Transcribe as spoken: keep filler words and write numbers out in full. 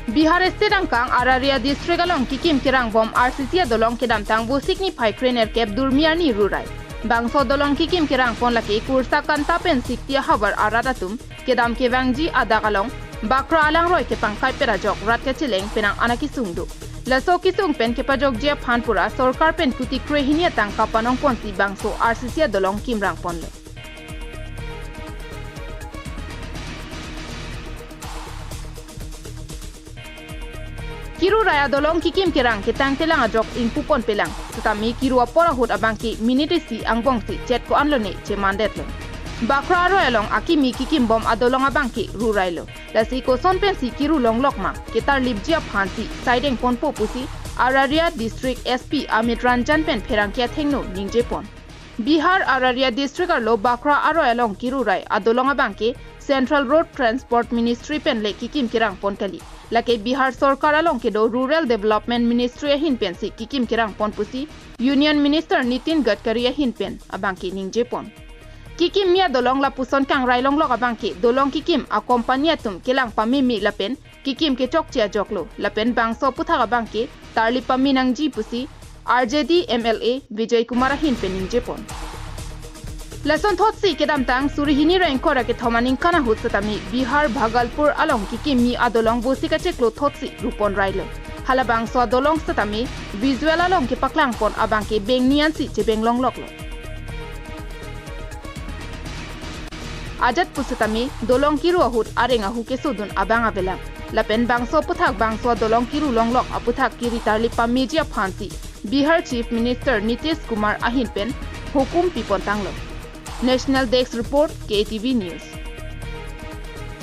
Bihar State angkang Araria District along kikim kerangbom R C C adolong kedamtang Vosik niphai krenerkep Durmi arni rurai. Bangso adolong kikim kerangpon lake kursa kanta pen sikti ahavar arat atum kedam kevangji adak along bakra alangroi kepangkaipet ajok rat kacheleng penang ana kesung do. Laso kesung pen kepajokji aphan pura sorkar pen kuti krehini atangka panongponsi bangso R C C adolong kimrangponlo. Kirurai adolong kikim kerang ketangtelang ajok ingpuponpelang. Setame kiru apor ahut abangke minute isi angbongsi chet ko-anlone chemandetlo. Bakra aroi along akimi kikimbom adolong abangke rurailo. Lasi koson pensi kiru longlok ma ketarlipji aphansi saidengponpo pusi Araria District S P Amit Ranjan pen pherangke athengno ningjepon. Bihar Araria District arlo bakra aroi along kirurai adolong abangke Central Road Transport Ministry pen le kikim kerangpon kali. Lake Bihar sorkar along kedo Rural Development Ministry ahin pensi kikim kerangpon pusi Union Minister Nitin Gadkari ahin pen abangke ningjepon. Kikimmi adolong lapuson kangrai longlok abangke dolong kikim a company atum kelang pameme lapen kikim kechokche ajoklo lapen bangso aputhak abangke tarlip pame nangji pusi R J D M L A Vijay Kumar ahin pen ningjepon. Lason thotsi kedamtang suri hini ra ingkoi ra kethom aningkan ahut setame Bihar Bhagalpur along kikimmi adolong Vosik achiklo thotsi ruponrailo. Halabangso adolong setame visual along kepaklangpon abangke bengni ansi chebeng longloklo. Ajat pu setame dolong kiru ahut areng ahu kesodun abang avelang. Lapen bangso aputhak bangso adolong kiru longlok aputhak kiri tarlip pameji aphansi Bihar Chief Minister Nitish Kumar ahin pen hukum pipontanglo. National Desk Report, K A T V News.